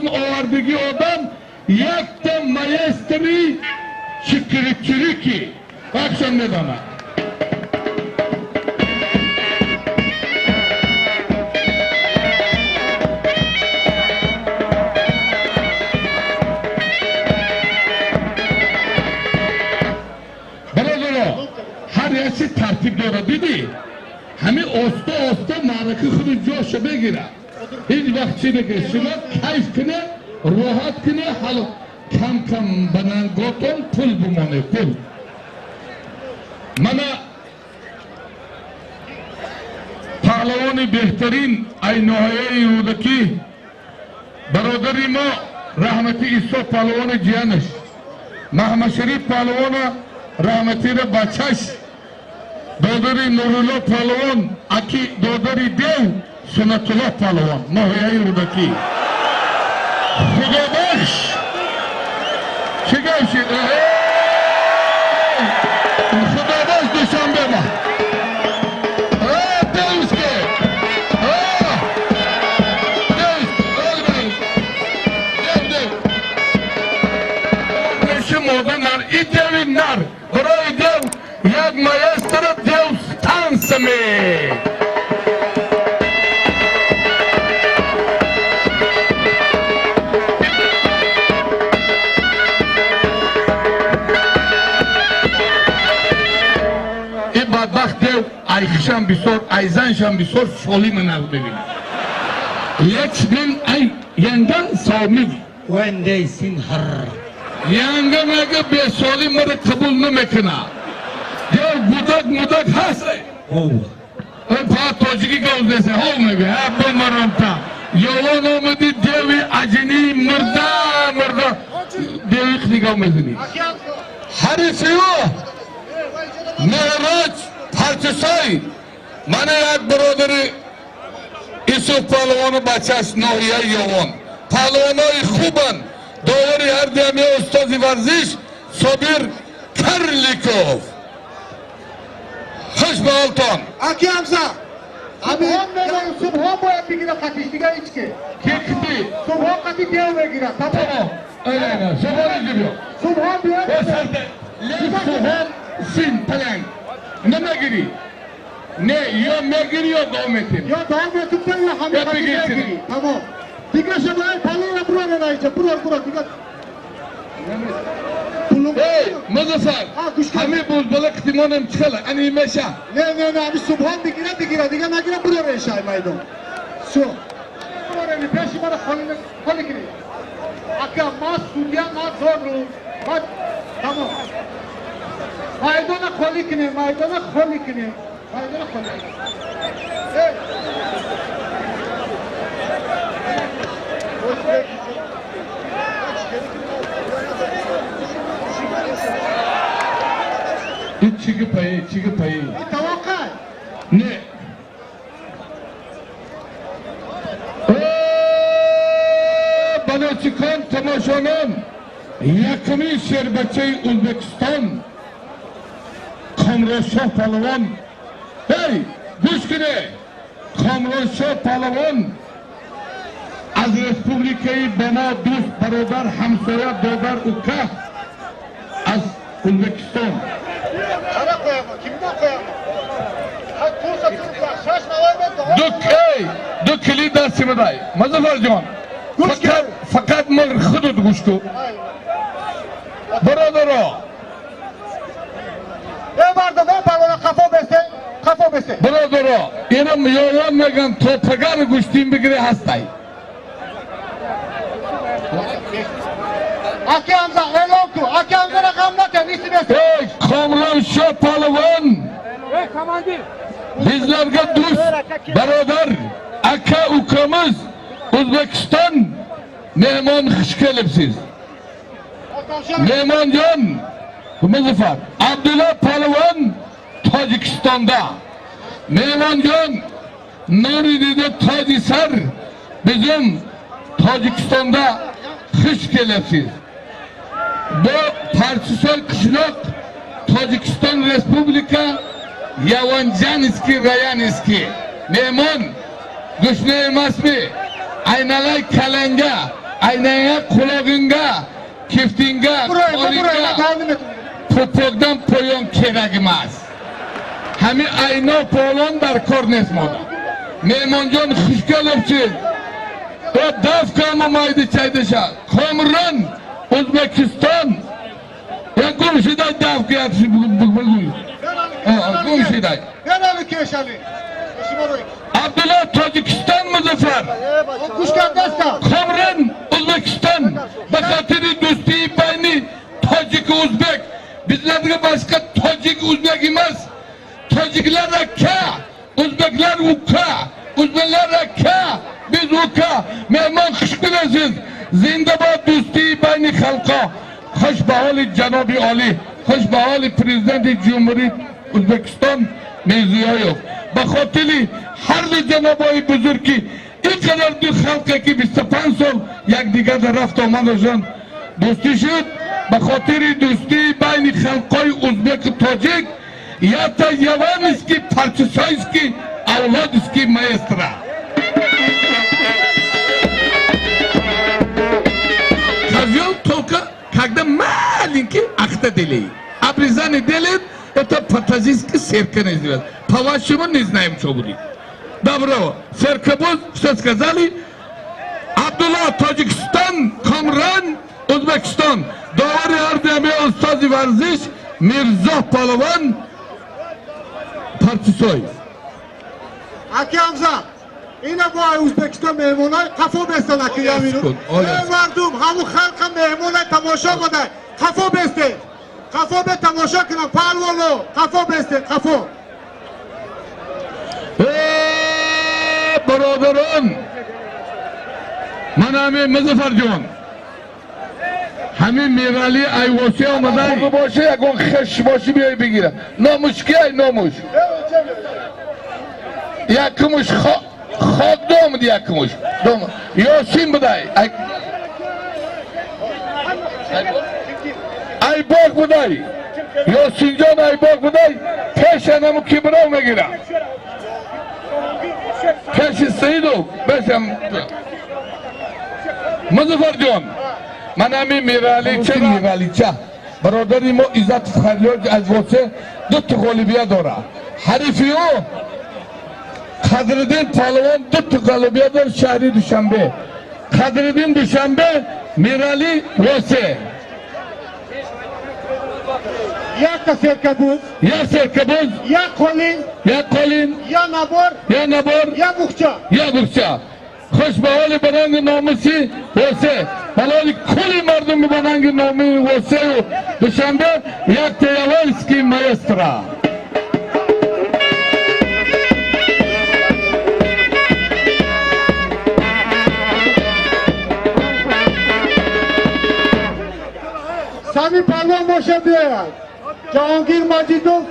сум овардагӣ одам якта маэстри чикиричирики бахшам медонад. Бародаро, ҳар яси тартиб дорад, дидӣ? Ҳамин оста оста маърака худи ҷоша бегирад. Ҳеҷ вақт чӣ накунед, шумо кайф кунед, роҳат кунед, ҳал кам кам ба нанготон пул бимонед, пул. Мана паҳлавони беҳтарин ай ноҳияи Рӯдакӣ, бародари мо Раҳмати Исо паҳлавони ҷиянаш, Маҳмадшариф паҳлавона раҳматира бачаш, додари Нурулло паҳлавон, аки додари дев Суннатулло паҳлавон, ноҳияи Рӯдакӣ. Худобахш, чӣ гап шид? Худобахш Душанбе ма. Девушка! Девушка, дев, дев. Мода нар, и деви нар, барои дев як маэстро дев с танцами. И бадбахт дев айхишам бисёр, айзаншам бисёр солима нағз мебинад. Лекин ай янга солим. When they seen her. Янга мега бесолим мара қабул намекунад. Дев гудак мудак ҳаст. Oh. Па тоҷикӣ гап несе, ҳов мега, ҳа бимаромта. Ёвон омади деви аҷинӣ мурда мурда. Деви нигоҳ мезанӣ. Ҳарифи ӯ Меҳроҷ Парчасой, мана як бародари Исуф паҳлавону бачаш, ноҳияи Ёвон. Паҳлавонои хубанд. Довари ҳар дуяме устози варзиш Собир Карликов. Хуш ба ҳолтон. Аки Ҳамза. Субҳон мегӯям, Субҳон бояд бигира қатиш, дига ҳеҷ ке. Ки кити? Субҳон қати дев мегирад. Тамом. Тамом. Айна, Субҳон инҷо биё. Субҳон биёд. Субҳон син паланг. Намегирӣ. Не, ё мегирӣ, ё дов метем. Ё дав метум, ё ҳамин Ё қати бигир. мегирӣ. Тамом. Дига шабай палона бурора наиҷа. Бурор, бурор дига. Пулум. Эй, Музаффар, А, гӯш кун. ҳамин бузбала қитимонам чихела, ани меша. Не, не, не, ҳамин Субҳон бигира, бигира, дига нагира, бурора шай майдон. Всё. Бурора пеши мара холи холи кунед. Ака, ма судья надорум. Ма тамом. Майдона холӣ кунем, майдона холӣ кунем. Майдона холӣ кунем. Эй! Ин чӣ гапае, чӣ гапае? Таваққай. Не. О, балочикон, тамошонон, якумин шербачаи Ӯзбекистон Комроншоҳ палавон. Эй, гӯш куне! Комроншоҳ палавон аз республикаи ба мо дӯст, бародар, ҳамсоя, додар, ука, аз Ӯзбекистон. Қара қояма, кимдан қояма? Курса шаш навай. Ду, эй, ду килид дасти бидай. Музаффарҷон, фақат фақат мар худут гӯш кун. Бародаро, Э, мардум, э, палвона, қафо бесте, қафо бесте. Бародаро, ина ёвон меган, то пагар гӯштин бигире ҳастай. Аки Ҳамза, эълон кун. Аки Ҳамза, рақам натен, иси бесте. Эй, Комроншоҳ палвон bizlarga do'st, birodar, aka ukamiz O'zbekiston mehmon, xush kelibsiz. Mehmonjon Muzaffar Abdulla polvon Tojikistonda. Mehmonjon Nuri Tojisar bizim Tojikistonda, xush kelibsiz. Bu Parchisoy qishloq, Tojikiston Respublika, Явонджанский районский. Mehmon, go'shtni emasmi? Aynalay kalanga. Aynangga, qulog'ingga, kiftingga, qo'lingga пупокдан поён керак эмас. Ҳами айно полон дар кор нест мода. Меҳмонҷон, хушкеловчид. О даф кама майди чайдаша. Комрон, Узбекистон. Я гум шидай, даф кият. Гум шидай. Абдулла, Тоҷикистон, Музаффар. Комрон, Узбекистон. Ба хотири дӯстии байни тоҷику узбек. Bizlarga boshqa tojik o'zbek emas. Tojiklar aka, o'zbeklar uka, o'zbeklar aka, biz uka. Mehmon, xush kelasiz. Zindabod do'stии байни халқо. Хуш ба ҳоли ҷаноби олӣ, хуш ба ҳоли президенти Ҷумҳурии Узбекистон Мирзиёев. Ба хотири ҳар ду ҷанобои бузург, ки ин қадар ду халқе, ки 25 сол якдигар дар рафту омадашон дӯстӣ шуд, ба хотири дӯстии байни халқҳои узбеку тоҷик ята яванский партисойский авлодский маэстро. Козел только когда маленький ахта делает. Обрезание делает, это по-таджикски серка называется. По-вашему не знаем, что будет. Добро. Серкабуз, все сказали. Абдулла, Тоҷикистон, Комрон, Узбекистон. Довари ҳардуяме устози варзиш Мирзо Палван Партисой. Аки Ҳамза, ина бо Ӯзбекистон меҳмонай қафо бестан, аки Ямину. Эй мардум, ҳамун халқа меҳмонай тамошо модай, қафо бесте, қафо бе тамошо кунам паҳлвоно, қафо бесте, қафо. Бародарон, ман ҳамин Музаффарҷон, ҳамин Мирали Айвоси омадай боша, ягон хеш боши, биёй бигира. Номуш ки ай номуш? Якумуш хок домуд, якумуш Ёсин будай, Айбог будай, Ёсинҷон Айбог будай. Пешанаму кибров мегира, пеши Саидов бешам. Музаффарҷон, ман ҳамин Миралича, Миралича бародари мо Иззатов Халиёр аз Восе дута ғолибият дорад. Ҳарифи ӯ Қадриддин Палвон дута ғалабият дорад, шаҳри Душанбе. Қадриддин, Душанбе, Мирали, Восе. Якта серкабуз. Як серкабуз. Як қолин. Як қолин. Я набор. Я набор. Я бухча. Я бухча. Хуш ба ҳоли баранги номуси Восе, ба ҳоли кулли мардуми баранги номи Восею Душанбе. Як теявальский маэстро. Сами палвон боша биёяд. Ҷаҳонгир Маҷидов,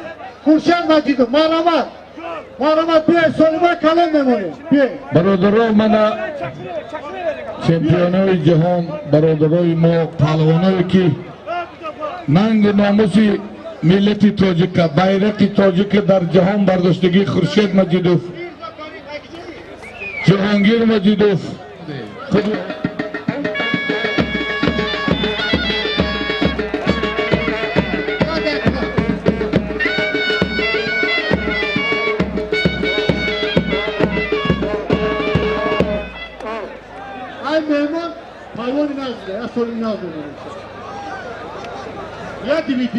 Хуршед Маҷидов, марҳамат, марҳамат, биёед, солимои калон мемонем, биёед. Бародаро, мана чемпионои ҷаҳон, бародарои мо, палвоное ки нангу номуси миллати тоҷика, байрақи тоҷика дар ҷаҳон бардоштагӣ, Хуршед Маҷидов, Ҷаҳонгир Маҷидов. Ай меҳмон палвони назда, я солими наз мемонем. Я DVD,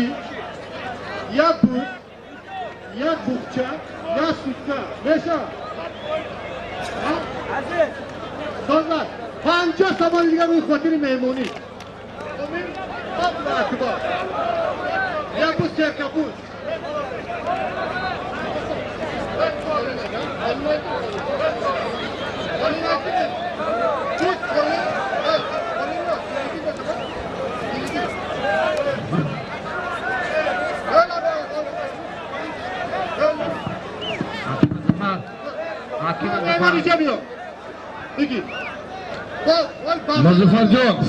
я бук, я бухча, я сутка. Меша? Созад. 50 сомони дигар рӯи хотири меҳмонӣ. Акбар. Я бу серкабуз. Музаффарҷон.